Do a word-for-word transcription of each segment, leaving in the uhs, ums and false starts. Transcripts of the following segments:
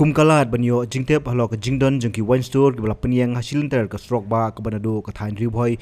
Kum ka lad ban ïoh jingtip halor ka jingdon jong ki wine store kiba la pynïeng ha shilynter ka surok bah kaba naduh ka thaiñ Ri Bhoi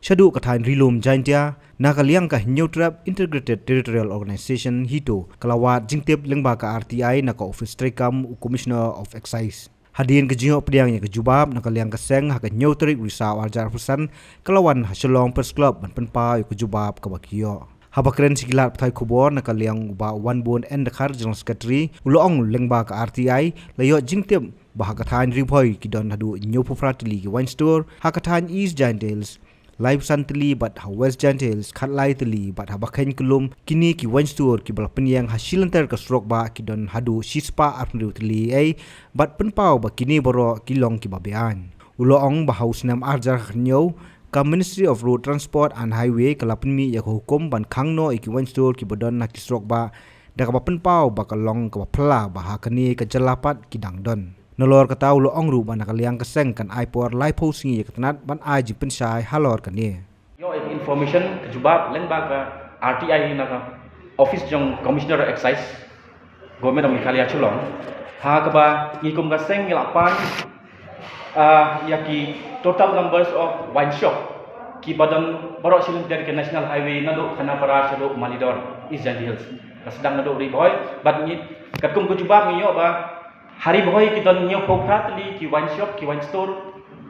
shaduh ka thaiñ Ri Lum Jaintia, na ka liang ka Hynñiewtrep Integrated Territorial Organization, HITO, ka la wad jingtip lyngba ka R T I na ka ophis treikam u Commissioner of Excise. Hadien ka jingïoh pdiang ïa ka jubab na ka liang ka seng ha ka hynñiew tarik u Risaw arhajar arphew san, ka la wan ha Shillong Press Club ban pynpaw ïa ka jubab kaba ki ïoh. Haba kren sha ki lad pathai khubor na ka liang u Bah Wanbun N Dkhar, General Secretary, u la ong lyngba ka R T I la ïoh jingtip ba ha ka thaiñ Ri Bhoi ki don haduh hynñiewphew phra tylli ki wine store, ha ka thaiñ East Jaintia Hills laiphew san tylli, bad ha West Jaintia Hills khatlai tylli, bad ha Bakhein Kyllum kine ki wine store kiba la pynïeng ha shilynter ka surok bah ki don haduh shispah arphew hynriew tylli ei, bad pynpaw ba kine baroh ki long kiba beaiñ. U la ong ba ha u snem arhajar khathynñiew, ka Ministry of Road Transport and Highway ka la pynmih ïa ka hukum ban khang noh ïa ki wine store kiba don ha ki surok bah, da kaba pynpaw ba ka long kaba phylla ba ha kane ka jylla pat ki dang don. Nalor kata u la ong ruh ba na ka liang ka seng kan ai por laiphew sngi ïa ka tnat ban ai jingpynshai halor kane. Ïoh ïa ka information ka jubab lyngba ka R T I na ka office jong Commissioner Excise, Government of Meghalaya Shillong. Ha kaba ngi kum ka seng ngi la pan, ah, ïa ki total numbers of wine shop kiba don baroh shilynter ka National Highway naduh Khanapara shaduh Malidor, East Jaintia Hills. Ka sdang naduh Ri Bhoi, bad ngi katkum ka jubab ngi ïoh ba ha Ri Bhoi ki don hynñiewphew phra tylli ki wine shop, ki wine store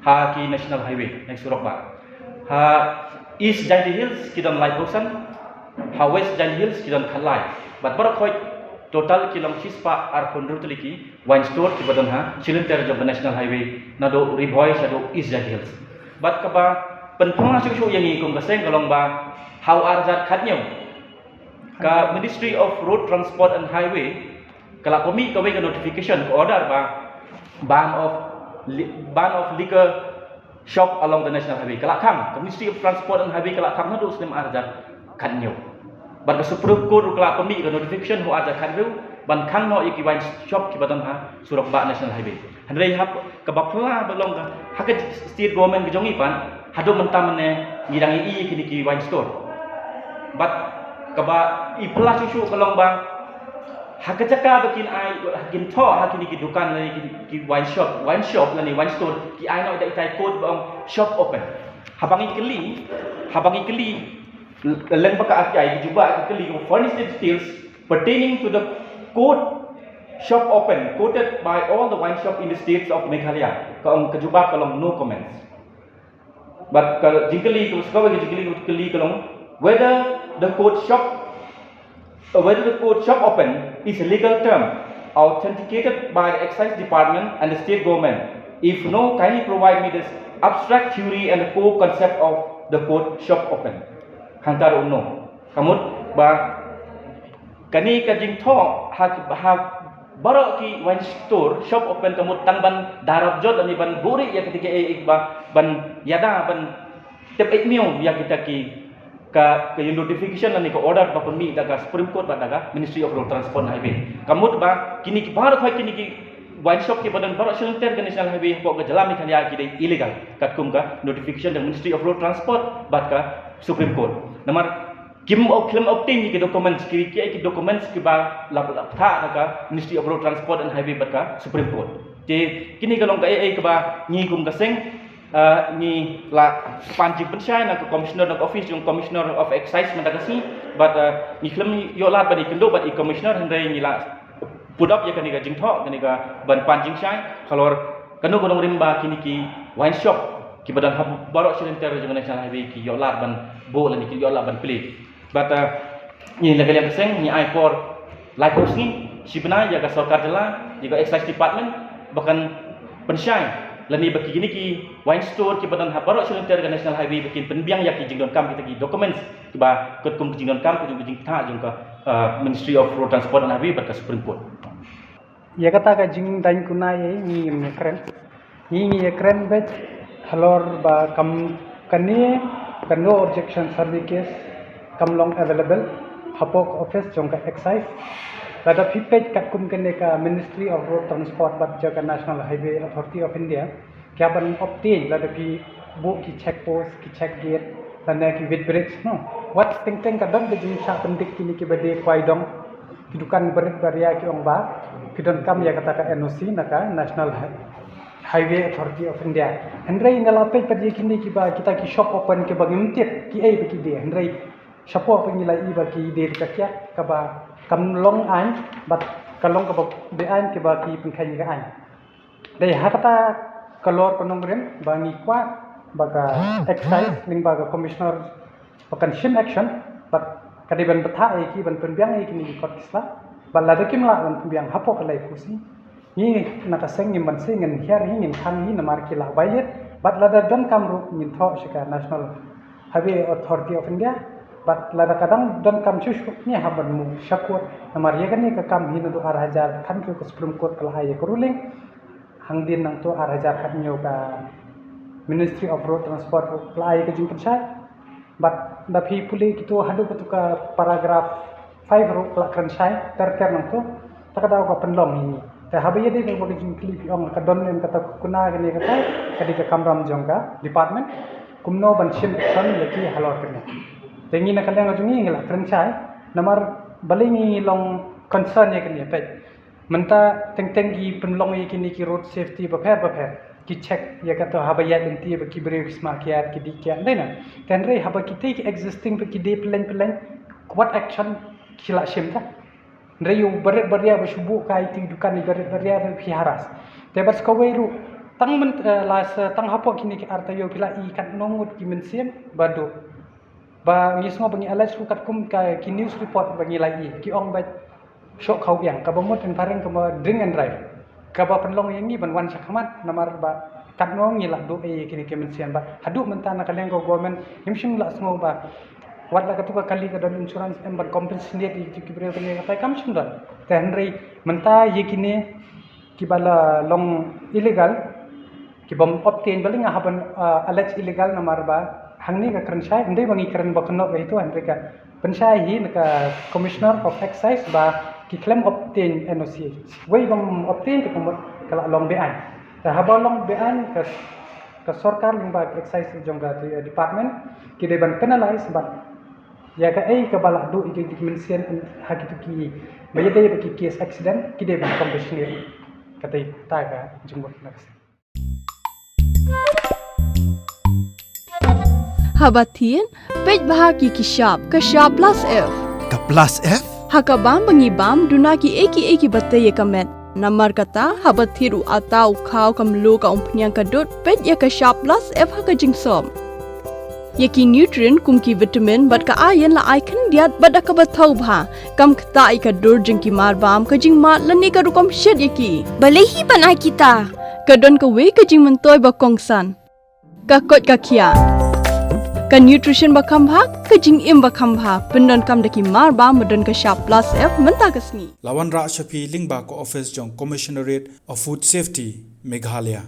ha ki National Highway, ha ki surok bah. Ha East Jaintia Hills ki don laiphew san, ha West Jaintia Hills ki don khatlai. Bad baroh khoit total ki long shispah arphew hynriew tylli ki wine store kiba don ha shilynter jong ka National Highway naduh Ri Bhoi shaduh East Jaintia Hills. Bad kaba pynphylla shuh shuh ïa ngi kum ka seng ka long ba ha u arhajar khathynñiew, ka Ministry of Road Transport and Highway ka la pynmih kawei ka notification, ka order ba ban of li-, ban of liquor shop along the National Highway. Ka la khang, ka Ministry of Transport and Highway ka la khang naduh u snem arhajar khathynñiew. Bad ka Supreme Court ruh ka la pynmih ka notification ha u arhajar khathynriew ban khang noh ïa ki wine shop kiba don ha surok bah National Highway. Hynrei hap kaba phylla ba long ka, ha ka state government ka jong ngi pat, haduh mynta mynne ngi dang ïohi ïa kine ki wine store. Bad kaba i phylla shuh shuh ka long ba ha ka jaka ba kin ai, ha kin thoh ha kine ki dukan lane ki, ki wine shop, wine shop lane wine store, ki ai noh da itai code ba ong shop open. Haba ngi kylli, haba ngi kylli lyngba ka R T I, ki jubab ki kylli, furnish the details pertaining to the code shop open quoted by all the wine shop in the states of Meghalaya. Ka ong, ka jubab ka long no comments. Bad ka jingkylli, ka shuwa ka jingkylli, ka kylli ka long whether the code shop, uh, whether the code shop open is a legal term authenticated by the Excise Department and the state government. If no, kindly provide me this abstract theory and the core concept of the code shop open. Hangta ruh no. Ka mut ba kane ka jingthoh ha, ha baroh ki wine store shop open ka mut tang ban da rap jot lane ban buhrieh ïa kata kaei kaei ba ban ïada ban tip ïa ki, ïa kita ki, ka, ka notification lane ka order ba pynmih da ka Supreme Court bad da ka Ministry of Road Transport and Highway. Ka mut ba kine ki baroh khoit kine ki wine shop kiba don baroh shilynter ka National Highway hapoh ka jylla Meghalaya ki dei illegal katkum ka notification da Ministry of Road Transport bad ka Supreme Court. Namar kim, khlem obtain ïa ki documents, ki, ki, ki documents kiba la, la phah da ka Ministry of Road Transport and Highway bad ka Supreme Court. Te kine ka long kaei kaei kaba ngi kum ka seng, ah, ngi la pan jingpynshai na ka Commissioner, na ka office jong Commissioner of Excise mynta ka sngi, bad, ah, ngi khlem ïoh lad ban ïakynduh bad i Commissioner, hynrei ngi la put up ïa kane ka jingthoh, kane ka ban pan jingshai halor kano ka nongrim ba kine ki wine shop kiba don ha baroh shilynter jong ka National Highway ki ïoh lad ban buh lane ki ïoh lad ban plie. Bad, ah, ngi la ka liang ka seng ngi ai por laiphew sngi, shi bnai ïa ka sorkar jylla, ïa ka Excise Department ba kan pynshai lane ba kine ki wine store kiba don ha baroh shilynter ka National Highway ba kin pynbiang ïa ki jingdonkam kita ki documents kiba katkum ki jingdonkam ka jong ka jingthoh jong ka, ah, Ministry of Road Transport and Highway bad ka Supreme Court. Ïa kata ka jingdaiñ kuna ïa ngi ngim ïakren. Ngi ngi ïakren beit halor ba kam kane ka no objection survey case kam long available hapoh ka office jong ka Excise. Lada phi peit katkum kane ka Ministry of Road Transport bad jong ka National Highway Authority of India, ki hap ban obtain lada phi buh ki check post, ki check gate, lane ki weight bridge, no. Wat teng teng ka don ka jingshah pyndik kine kiba dei kwai dong. Ki dukan barit baria ki ong ba ki donkam ïa kata ka N O C na ka National Hi-, Highway Authority of India. Hynrei nga la peit pat ïa kine kiba kita ki shop open kiba ngim tip kiei ba ki die. Hynrei shapoh ba ngi la ïohi ba ki die ka kiad kaba kam long aiñ bad ka long kaba beaiñ kiba ki pynkheiñ ïa ka aiñ. Dei ha kata ka lor ka nongrim ba ngi kwah ba ka excise lyngba ka commissioner ba kan shim action, bad ka dei ban bthah ïa ki ban pynbiang ïa kine ki kot ki sla. Bad lada kim lah ban pynbiang hapoh ka laiphew sngi, ngi na ka seng ngim ban sngewhiar hi, ngin khang hi namar ki la violate. Bad lada donkam ruh ngin thoh sha ka National Highway Authority of India. Bad lada ka dang donkam shuh shuh ngi hap ban move sha court namar ïa kane ka kam hi naduh ar hajar khathynriew ka Supreme Court ka la ai ïa ka ruling. Hangne nangta ar hajar khathynñiew ka Ministry of Road Transport ruh ka la ai ka jingpynshai. Bad da phi pule kito haduh katu ka paragraph five ruh ka la kren shai ter ter nangta. Ta ka daw ka pynlong ïa ngi. Te haba ïadei bad ka jingkylli phi ong ka don ne em kata ka kuna kane kata, ka dei ka kamram jong ka department kumno ban shim action ïa ki halor kane. Te ngi na ka liang ka jong ngi ngi la kren shai namar balei ngi long concern ïa kane, peit. Mynta teng teng ki pynlong ïa kine ki road safety bapher bapher, ki check ïa kato haba ïaid lynti ba ki briew ki sma kiad ki dih kiad, dei na. Te hynrei haba kitei ki existing ba ki dei pyllein pyllein, what action ki la shim ta? Hynrei ïa u barit baria ba shu buh ka aiti dukan, ïa u barit baria ruh phi harass. Te bad sa kawei ruh, tang myn, eh, la sa tang hapoh kine ki ar taïew phi la ïohi katno ngut ki mynsiem ba duh. Ba ngi sngew ba ngi allege ruh katkum ka ki news report ba ngi la ïohi, ki ong ba shoh khaw ïang, kaba mut in phareng kaba drink and drive. Kaba pynlong ïa ngi ban wan shakhmat namar ba katno ngi la duh ïa kine ki mynsiem. Bad haduh mynta na ka liang ka government ngim shym la sngew ba wat la katu ka kali ka don insurance em ban compensate ïa ki briew kane katai, kam shym don. Te hynrei mynta ïa kine kiba la long illegal, kibym obtain, balei nga hap ban, ah, allege illegal namar ba hangne ka kren shai, ym dei ba ngi kren ba kynnoh ba ito, hynrei ka pynshai hi na ka Commissioner of Excise ba ki khlem obtain N O C. Wei bym obtain te ka mut ka la long beaiñ. Te haba long beaiñ ka, ka sorkar lyngba ka excise jong ka, eh, department ki dei ban penalize bad ïa kaei kaba la duh ïa ki mynsiem ha kito kiba ïadei bad ki case accident ki dei ban compensate. Katei ta ka jingmut na ka seng. Haba thied, peit bha ki ki shap, ka shap plus F. Ka plus F? Ha ka bam ba ngi bam, duna kiei kiei kiba tei ïa ka met. Namar kata, haba thied u atta u khaw, ka mluh, ka umphniang, ka dud, peit ïa ka shap plus F ha ka jingsop. Ïa ki nutrient kum ki vitamin bad ka iron la ai khyndiat bad da kaba thaw bha. Kam ktah ïa ka dur jong ki mar bam, ka jingmad lane ka rukom shet ïa ki. Balei hi ban ai kita? Ka don kawei ka jingmyntoi ba kongsan. Ka koit ka khiah. Ka nutrition ba kham bha, ka jingim ba kham bha. Pyndonkam da ki mar bam ba don ka shap plus F mynta ka sngi. La wanrah sha phi lyngba ka office jong Commissionerate of Food Safety, Meghalaya.